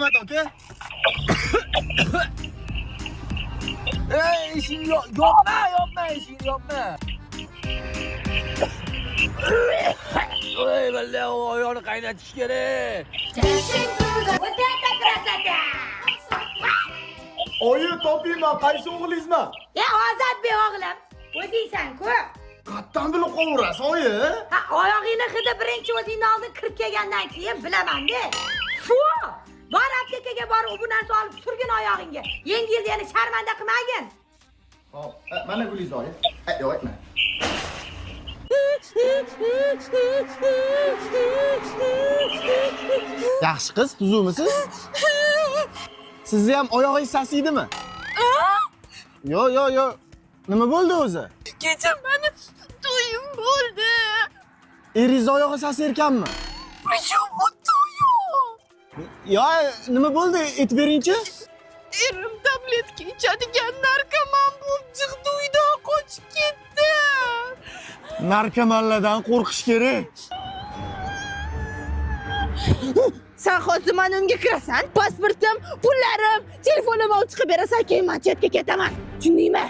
Rahmat, aka. Ey, eshikni yopma, yopma, eshikni yopma. Ey, balla, oyoqni qaynatish kerak. Вот это красота! Oyi, topingman, qaysi o'g'lingizman? Ya Ozodbek o'g'lim, o'zingsan-ku. Qattan bilib qovurasiz, oyi? Ha, oyog'ingni hidi birinchi o'zingni oldin kirib kelgandan keyin bilaman-da. Fu! Bor aptekaga borib, bu narsa olib surgin oyog'ingga. Yangi yilda yana sharmanda qilmagin. Hop, mana gulingiz, oyi. Yo'q, aytma. Yaxshi qiz, tuzukmisiz? Sizni ham oyog'ingiz sasiydimi? Yo'q, yo'q, yo'q. Nima bo'ldi o'zi? Kecha mani to'yim bo'ldi. Eringizni oyog'i sasiyotganmi? Причем bu to'yim? Yo, nima bo'ldi? Aytib beringchi. Erim tabletka ichadigan narkoman bo'lib chiqdi, uydan qochib ketdi. Narkomanlardan qo'rqish kerak. Sen hozir mani uyimga kirasan, pasportim, pullarim, telefonim olib chiqib berasan, keyin men chetga ketaman. Tushundingmi?